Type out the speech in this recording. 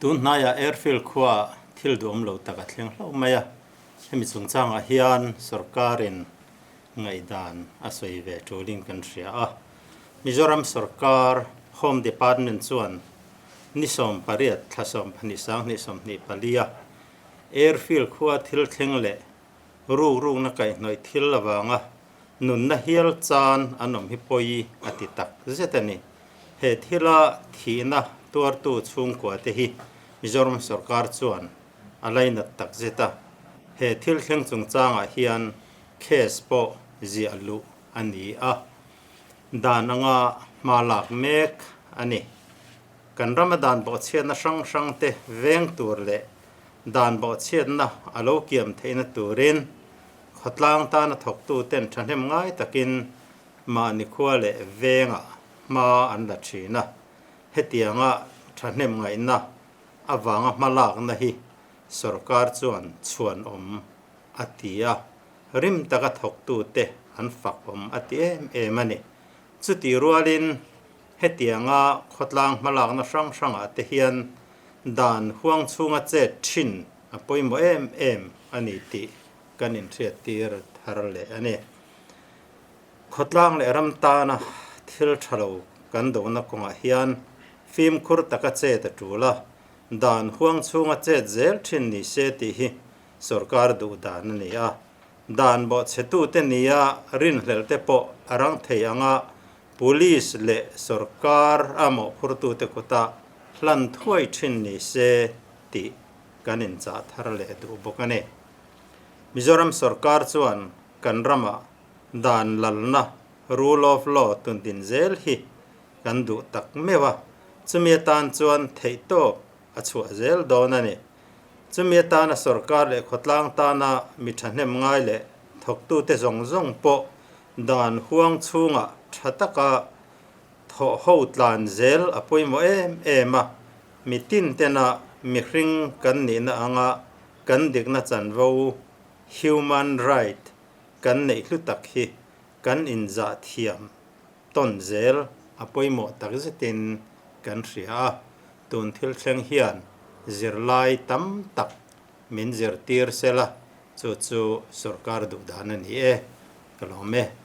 Tun hnaiah Airfield khuaah thil duhawm lo tak a thleng hlauh mai a, hemi chungchangah hian sorkarin ngaihdan a sawi ve tulin kan hria a. Mizoram sorkar Home Department chuan ni 18 thla 12 sanghnih 24 a Airfield khua thil thleng leh Rukrukna kaihhnawih thil avanga nunna hial chan an awm hi pawi a ti tak zet a ni. He thila thihna tuartu chhungkua te hi Mizoram sorkar chuan a lainat tak zet a. He thil thleng chungchangah hian case pawh ziah luh a ni a, dan anga hma lak mek a ni. Kan rama dan bawhchhiatna hrang hrang te veng tur leh Dan bawhchhiatna a lo kiam theihna turin khawtlang tana thawktuten thahnem ngai takin mahni khua leh vengah hma an la thin a. Hetianga thahnem ngaihna avanga hma lakna hi sorkar chuan chhuanawm a ti a, rim taka thawktute an fakawm a ti em em a ni. Chutih rualin Hetianga khawtlang hmalakna hrang hrangah te hian dan huang chhunga chet thin a pawimawh em em a ni tih kan inhriattir thar leh a ni. Khawtlang leh ram tana thil tha lo kan dohna kawngah hian fimkhur taka chet a tul a, dan huang chhunga chet zel thin ni se tih hi sorkar duh dan a ni a. Dan bawhchhetute nia rinhlelh te pawh a rang thei anga Police leh sorkar a mawhphurtute kutah hlan thuai thin ni se tih kan inchah thar leh duh bawk a ni. Mizoram sorkar chuan kan ramah dan lalna, rule of law, tundin zel hi kan duh tak meuh a, chumi atan chuan theihtawp a chhuah zel dawn a ni. Chumi atana sorkar leh khawtlang tana mi thahnem ngai leh thawktute zawng zawng pawh Dan huang chhungah tha taka thawh ho tlan zel a pawimawh em em a, mi tin tena mihring kan nihna anga kan dikna chanvo, human right, kan neih hlu tak hi kan inzah thiam tawn zel a pawimawh tak zetin kan hria a, tun thil thleng hian zirlai tam tak min zirtir sela chu chu sorkar duh dan a ni e. Ka lawm e.